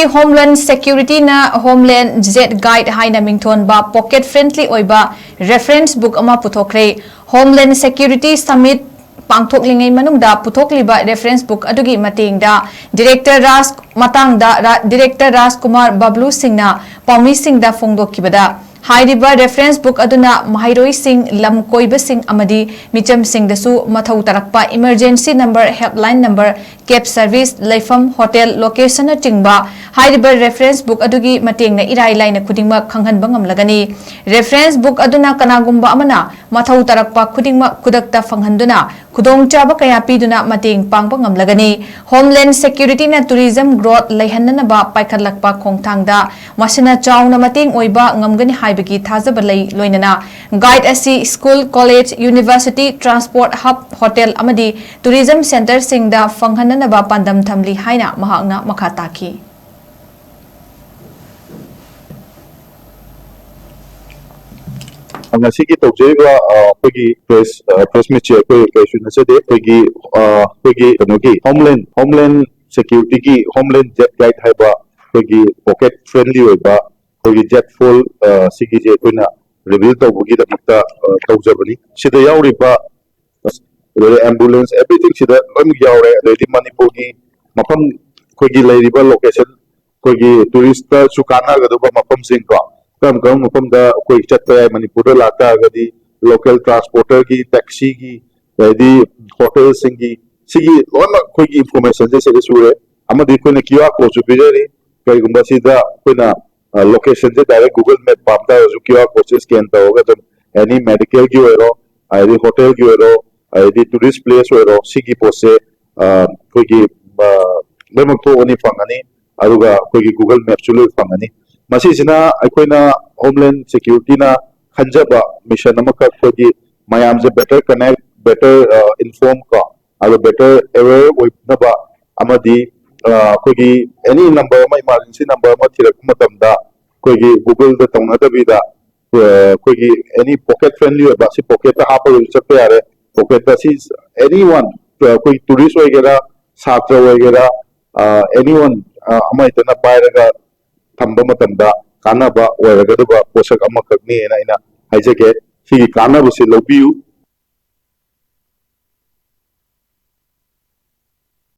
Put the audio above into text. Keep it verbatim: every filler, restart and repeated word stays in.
Homeland Security ꯅ Homeland Jet Guide ꯍꯥꯏꯅ ꯃꯤꯡꯊꯣꯟꯕ pocket friendly ꯑꯣꯏꯕ reference book ꯑꯃ ꯄꯨꯊꯣꯛꯈ꯭ꯔꯦ꯫ Homeland Security Summit ꯄꯥꯡꯊꯣꯛꯂꯤꯉꯩ ꯃꯅꯨꯡꯗ ꯄꯨꯊꯣꯛꯂꯤꯕ reference book ꯑꯗꯨꯒꯤ ꯃꯇꯦꯡꯗ director ꯔꯥꯖ ꯃꯇꯥꯡꯗ ꯔꯥ-, director ꯔꯥꯖꯀꯨꯃꯥꯔ ꯕꯕ꯭ꯂꯨ ꯁꯤꯡꯅ ꯄꯥꯎꯃꯤꯁꯤꯡꯗ ꯐꯣꯡꯗꯣꯛꯈꯤꯕꯗ, ꯍꯥꯏꯔꯤꯕ reference book ꯑꯗꯨꯅ ꯃꯍꯩꯔꯣꯏꯁꯤꯡ, ꯂꯝ ꯀꯣꯏꯕꯁꯤꯡ ꯑꯃꯗꯤ ꯃꯤꯆꯝꯁꯤꯡꯗꯁꯨ ꯃꯊꯧ ꯇꯥꯔꯛꯄ emergency number, helpline number, cab service, ꯂꯩꯐꯝ, hotel, location ꯅꯆꯤꯡꯕ ꯍꯥꯏꯔꯤꯕ reference book ꯑꯗꯨꯒꯤ ꯃꯇꯦꯡꯅ ꯏꯔꯥꯏ ꯂꯥꯏꯅ ꯈꯨꯗꯤꯡꯃꯛ ꯈꯪꯍꯟꯕ ꯉꯝꯂꯒꯅꯤ꯫ Reference book ꯑꯗꯨꯅ ꯀꯅꯥꯒꯨꯝꯕ ꯑꯃꯅ ꯃꯊꯧ ꯇꯥꯔꯛꯄ ꯈꯨꯗꯤꯡꯃꯛ ꯈꯨꯗꯛꯇ ꯐꯪꯍꯟꯗꯨꯅ ꯈꯨꯗꯣꯡꯆꯥꯕ ꯀꯌꯥ ꯄꯤꯗꯨꯅ ꯃꯇꯦꯡ ꯄꯥꯡꯕ ꯉꯝꯂꯒꯅꯤ꯫ Homeland Security ꯅ tourism growth ꯂꯩꯍꯟꯅꯅꯕ ꯄꯥꯏꯈꯠꯂꯛꯄ ꯈꯣꯡꯊꯥꯡꯗ ꯃꯁꯤꯅ ꯆꯥꯎꯅ ꯃꯇꯦꯡ ꯑꯣꯏꯕ ꯉꯝꯒꯅꯤ ꯍꯥꯏꯕꯒꯤ ꯊꯥꯖꯕ ꯂꯩ꯫ ꯂꯣꯏꯅꯅ guide ꯑꯁꯤ school, college, university, transport hub, hotel ꯑꯃꯗꯤ tourism centre ꯁꯤꯡꯗ ꯐꯪꯍꯟꯅꯅꯕ ꯄꯥꯟꯗꯝ ꯊꯝꯂꯤ ꯍꯥꯏꯅ ꯃꯍꯥꯛꯅ ꯃꯈꯥ ꯇꯥꯈꯤ꯫ ꯉꯁꯤꯒꯤ ꯇꯧꯖꯔꯤꯕ, ꯑ, ꯑꯩꯈꯣꯏꯒꯤ press, ꯑ, press meet ꯁꯦ ꯑꯩꯈꯣꯏ ꯀꯩꯁꯨ ꯅꯠꯆꯗꯦ꯫ ꯑꯩꯈꯣꯏꯒꯤ, ꯑ, ꯑꯩꯈꯣꯏꯒꯤ ꯀꯩꯅꯣꯒꯤ Homeland, Homeland Security ꯒꯤ Homeland Jet Guide ꯍꯥꯏꯕ ꯑꯩꯈꯣꯏꯒꯤ pocket friendly ꯑꯣꯏꯕ ꯑꯩꯈꯣꯏꯒꯤ jet fuel, ꯑ, ꯁꯤꯒꯤꯁꯦ ꯑꯩꯈꯣꯏꯅ reveal ꯇꯧꯕꯒꯤꯗꯃꯛꯇ, ꯑ, ꯇꯧꯖꯕꯅꯤ꯫ ꯁꯤꯗ ꯌꯥꯎꯔꯤꯕ ꯑꯗꯩ ambulance, everything ꯁꯤꯗ ꯂꯣꯏꯅꯃꯛ ꯌꯥꯎꯔꯦ꯫ ꯑꯗꯩꯗꯤ ꯃꯅꯤꯄꯨꯔꯒꯤ ꯃꯐꯝ, ꯑꯩꯈꯣꯏꯒꯤ ꯂꯩꯔꯤꯕ location, ꯑꯩꯈꯣꯏꯒꯤ tourist ꯇꯁꯨ ꯀꯥꯟꯅꯒꯗꯕ ꯃꯐꯝꯁꯤꯡꯀꯣ, ꯀꯔꯝ ꯀꯔꯝꯕ ꯃꯐꯝꯗ ꯑꯩꯈꯣꯏ ꯆꯠꯄ ꯌꯥꯏ, ꯃꯅꯤꯄꯨꯔꯗ ꯂꯥꯛꯇꯥꯔꯒꯗꯤ local transporter ꯒꯤ, taxi ꯒꯤ, ꯑꯗꯩꯗꯤ hotel ꯁꯤꯡꯒꯤ, ꯁꯤꯒꯤ ꯂꯣꯏꯅꯃꯛ ꯑꯩꯈꯣꯏꯒꯤ information ꯁꯦ ꯁꯤꯗ ꯁꯨꯔꯦ꯫ ꯑꯃꯗꯤ ꯑꯩꯈꯣꯏꯅ QR code ꯁꯨ ꯄꯤꯖꯔꯤ꯫ ꯀꯔꯤꯒꯨꯝꯕ ꯁꯤꯗ ꯑꯩꯈꯣꯏꯅ, ꯑ, location ꯁꯦ direct Google Map ꯄꯥꯝ ꯇꯥꯔꯒꯁꯨ QR code ꯁꯦ scan ꯇꯧꯔꯒ ꯑꯗꯨꯝ any medical ꯒꯤ ꯑꯣꯏꯔꯣ, ꯍꯥꯏꯗꯤ hotel ꯒꯤ ꯑꯣꯏꯔꯣ, ꯍꯥꯏꯗꯤ tourist place ꯑꯣꯏꯔꯣ, ꯁꯤꯒꯤ ꯄꯣꯠꯁꯦ, ꯑ, ꯑꯩꯈꯣꯏꯒꯤ, ꯑ, ꯂꯣꯏꯅꯃꯛ ꯊꯣꯛꯑꯅꯤ, ꯐꯪꯉꯅꯤ꯫ ꯑꯗꯨꯒ ꯑꯩꯈꯣꯏꯒꯤ Google Map ꯁꯨ ꯂꯣꯏ ꯐꯪꯉꯅꯤ꯫ ꯃꯁꯤꯁꯤꯅ ꯑꯩꯈꯣꯏꯅ Homeland Security ꯅ ꯈꯟꯖꯕ mission ꯑꯃꯈꯛ, ꯑꯩꯈꯣꯏꯒꯤ ꯃꯌꯥꯝꯁꯦ better connect, better, ꯑ, inform ꯀꯣ, ꯑꯗꯨ better aware ꯑꯣꯏꯅꯕ ꯑꯃꯗꯤ, ꯑ, ꯑꯩꯈꯣꯏꯒꯤ any number ꯑꯃ, emergency number ꯑꯃ ꯊꯤꯔꯛꯄ ꯃꯇꯝꯗ ꯑꯩꯈꯣꯏꯒꯤ Google ꯗ ꯇꯧꯅꯗꯕꯤꯗ, ꯑ, ꯑꯩꯈꯣꯏꯒꯤ any pocket friendly ꯑꯣꯏꯕ, ꯁꯤ pocket ꯇ ꯍꯥꯞꯄꯒꯁꯨ ꯆꯠꯄ ꯌꯥꯔꯦ꯫ Pocket ꯇ ꯁꯤ anyone, ꯑ, ꯑꯩꯈꯣꯏ tourist ꯑꯣꯏꯒꯦꯔꯥ, ꯁꯥꯇ꯭ꯔ ꯑꯣꯏꯒꯦꯔꯥ, ꯑ, anyone, ꯑ, ꯑꯃ ꯍꯦꯛꯇꯅ ꯄꯥꯏꯔꯒ ꯊꯝꯕ ꯃꯇꯝꯗ ꯀꯥꯟꯅꯕ ꯑꯣꯏꯔꯒꯗꯕ ꯄꯣꯠꯁꯛ ꯑꯃꯈꯛꯅꯦꯅ ꯑꯩꯅ ꯍꯥꯏꯖꯒꯦ꯫ ꯁꯤꯒꯤ ꯀꯥꯟꯅꯕꯁꯤ ꯂꯧꯕꯤꯌꯨ꯫